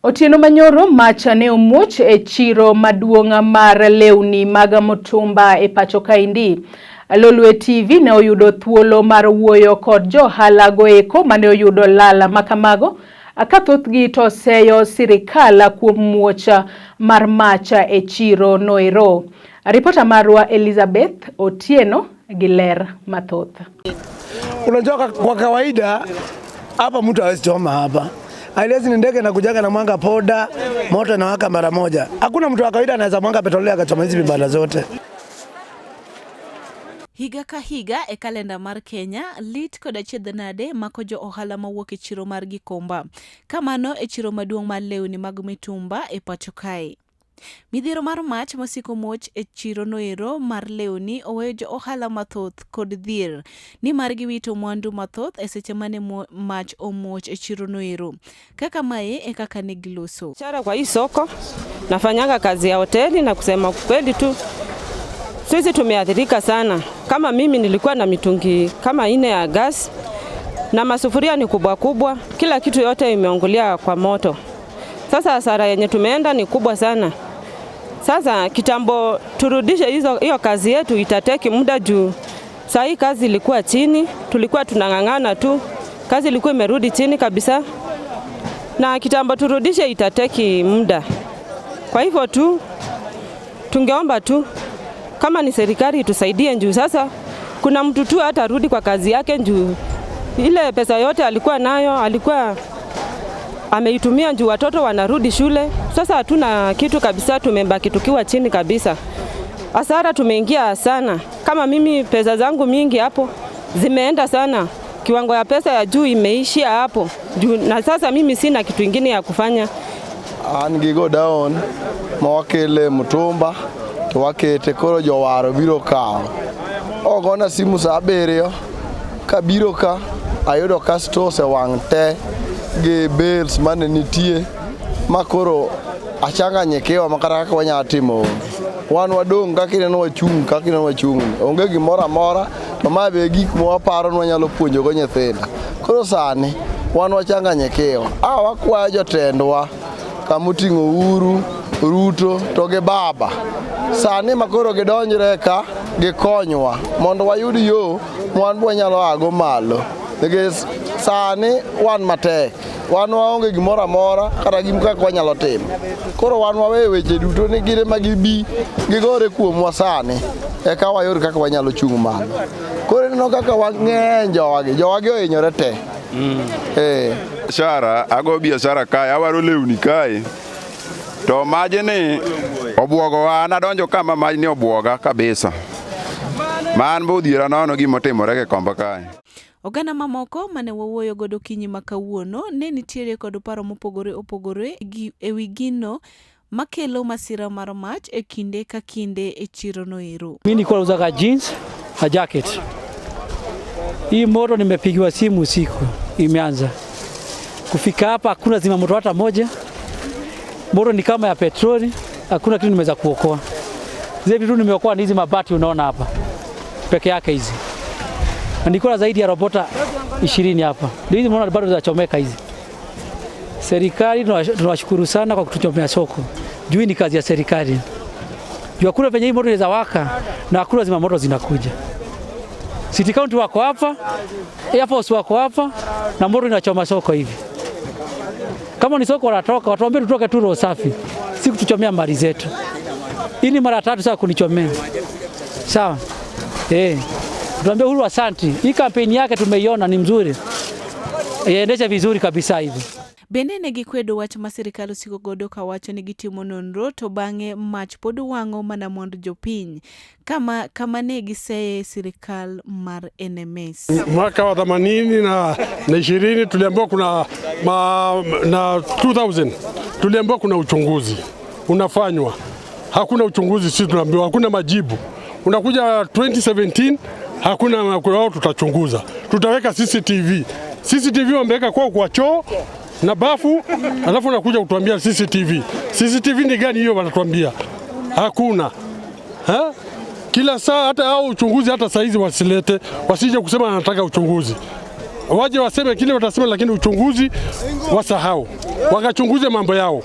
Otieno manyoro mach ne omuoch e chiro maduong' mar lewni mag mtumba e pacho kaendi. Lolwe TV ne oyudo thuolo mar wuoyo kod johala goeko mane oyudo lal makamago ka thothgi to seyo sirikal kuom muoch mar mach e chiro noero. Ripota marwa Elizabeth Otieno gi ler mathoth. Unajua, kwa kawaida hapa mtu hawezi choma hapa. Ailezi ni ndege na kujaga na mwanga poda, moto inawaka mara moja. Hakuna mtu wa kawaida anaweza mwanga petroli akachoma hizi vibanda zote. Higa ka higa e kalenda mar Kenya, lit kod achiedh nade mako jo ohala mawuok e chiro mar Gikomba. Kamano e chiro maduong' mar lewni mag mitumba e pacho kae. Midhiero mar mach mosiko muoch e chiro noero mar lewni oweyo jo ohala mathoth kod dhier nimar giwito mwandu mathoth e seche mane mach omuoch e chiro noero. Kaka mae e kaka ne giloso. Biashara kwa hii soko nafanyanga kazi ya hoteli, na kusema kweli tu sisi tumeathirika sana. Kama mimi nilikuwa na mitungi kama ine ya gas na masufuria ni kubwa kubwa, kila kitu yote imeungulia kwa moto. Sasa hasara yenye tumeenda ni kubwa sana. Sasa kitambo turudishe hizo hiyo kazi yetu itateki muda juu saa hii kazi ilikuwa chini, tulikuwa tunang'ang'ana tu, kazi ilikuwa imerudi chini kabisa na kitambo turudishe itateki muda. Kwa hivyo tu tungeomba tu kama ni serikali itusaidie juu sasa kuna mtu tu hatarudi kwa kazi yake juu ile pesa yote alikuwa nayo alikuwa ameitumia juu watoto wanarudi shule. Sasa hatuna kitu kabisa, tumebaki tukiwa chini kabisa. Hasara tumeingia sana. Kama mimi pesa zangu mingi hapo zimeenda sana, kiwango ya pesa ya juu imeishia hapo juu, na sasa mimi sina kitu ingine ya kufanya. An gi godown ma wakele mtumba to wakete koro jowaro biro kawo. Ogona simu saa 7 kabiro ka ayudo ka store osewang' te gi bales mane nitie ma koro achanganyikiwa ma kata kaka wanyalo timo onge. Wan wadong' kaka ineno wachung' kaka ineno wachung' ni. Onge gimoro amora to ma be e gik ma waparo ni wanyalo puonjogo nyithindo. Koro sani wan wachanganyikiwa. A wakwayo jotendwa kamoting'o Uhuru, Ruto to gi Baba. Sani ma koro gidonjre ka gikonywa mondo wayud yo ma wan be wanyalo ago malo. Nikech sani wan matek. Wan waonge gimoro amora kata gim kaka wanyalo timo. Koro wan waweyo weche duto ni gin ema gibi gigore kuomwa sani eka wayud kaka wanyalo chung' malo. Koro ineno kaka wang'eny jowagi, jowagi ohinyore te. Eh. Biashara, ago biashara kae, awaro lewni kae. To majni obwogowa, an adonjo kama majni obwoga kabisa. Ma an be odhiera nono gima otimore Gikomba kae. Oganda mamoko mane wawuoyo godo kinyi ma kawuono ne nitiere kod paro mopogore opogore e wi gino makelo masira mar mach e kinde ka kinde e chiro noero. Mimi nilikuwa nauza jeans na jacket. Hii moto nimepigiwa simu usiku imeanza. Kufika hapa hakuna zima moto hata moja. Moto ni kama ya petroli, hakuna kitu nimeweza kuokoa. Zile vitu nimeokoa ni hizi mabati unaona hapa peke yake hizi. Na nilikuwa zaidi ya robota 20 hapa. Ndio hizi unaona bado zinachomeka hizi. Serikali tunawashukuru sana kwa kutuchomea soko. Juu ni kazi ya serikali. Juu hakuna venye hii moto inaweza waka na hakuna zima moto zinakuja. City County wako hapa, Air Force wako hapa na moto inachoma soko hivi. Kama ni soko wanatoka, watuambie tutoke tu roho safi. Si kutuchomea mali zetu. Hii ni mara tatu sasa kunichomea. Sawa? Tuambie Uhuru asanti. Hii kampeni yake tumeiona ni mzuri. Iendeshe vizuri kabisa hivi. Bende ne gikwedo wach ma sirikal osiko godo kawacho ni gitimo nonro to bang'e mach pod wang'o mana mwandu jopiny kama ne giseye sirikal mar NMS. Mwaka wa 80 na 20 tuliambiwa kuna na 2000 tuliambiwa kuna uchunguzi unafanywa. Hakuna uchunguzi, sisi tunaambiwa hakuna majibu. Unakuja 2017 hakuna wao, tutachunguza, tutaweka CCTV. CCTV wameweka kwao kwa choo na bafu, alafu unakuja kutuambia CCTV. CCTV ni gani hiyo wanatuambia? Hakuna. Ha? Kila saa hata hao uchunguzi hata saa hizi wasilete, wasije kusema anataka uchunguzi. Waje waseme kile watasema, lakini uchunguzi wasahau, wakachunguze mambo yao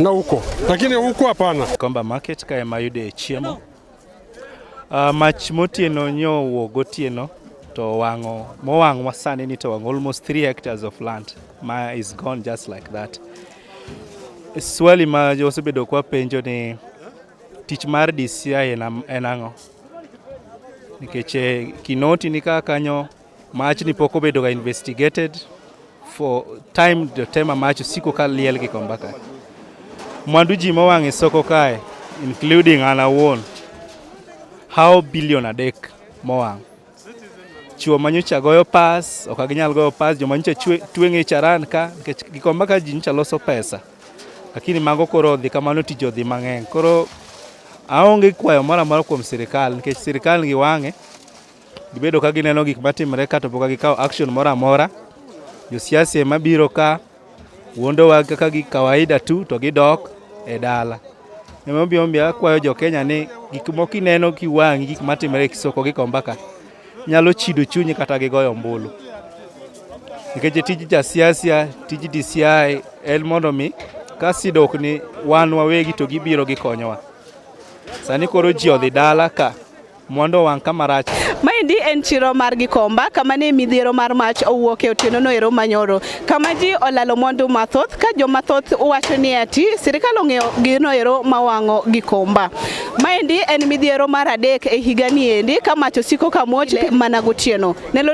na huko, lakini huko hapana. Gikomba market kae ema ayude chiemo. Mach motieno nyowuok gotieno to owang'o mowang'wa sani ni to owang'o almost 3 hectares of land ma is gone just like that. Swali ma osebedo kwa penjo ni tich mar DCI en ang'o? Nikech Kinoti ni kaka kanyo mach ni pok obedo ga investigated for time the tema mach osiko ka liel Gikomba ka. Mwandu ji mowang' e soko kae including an awuon how billion 3 mowang'. Chuo manyocha goyo pas ok ginyal goyo pas, joma nyocha tweng'e charan ka nikech Gikomba ka ji nyocha loso pesa. Lakini mago koro odhi kamano tich odhi mang'eny. Koro aonge kwayo moro amora kuom sirikal nikech sirikal gi wang'e gibedo ka gineno gik matimore ka to pok gikawo action moro amora. Josiasa ema biro ka wuondowa kaka gi kawaida tu to gidok e dala. Emomiyo akwayo jo Kenya ni gik moko ineno kiwang'i gik matimore e soko Gikomba ka nyalo chido chunyi kata gi goyo ombulu. Nikech tij jasiasa, tij DCI en mondo mi ka sida ok ni wan wawegi to gibiro gikonyowa. Sani koro ji odhi dala ka mwandu owang' kama rach. Maendi en chiro mar Gikomba kama ne midhiero mar mach owuok e otieno no ero manyoro kama ji olalo mwandu mathoth ka joma thoth wacho ni ati sirikal ong'eyo gino ero mawang'o Gikomba. Maendi en midhiero mar adek e higa ni endi ka mach osiko ka muoch mana gotieno.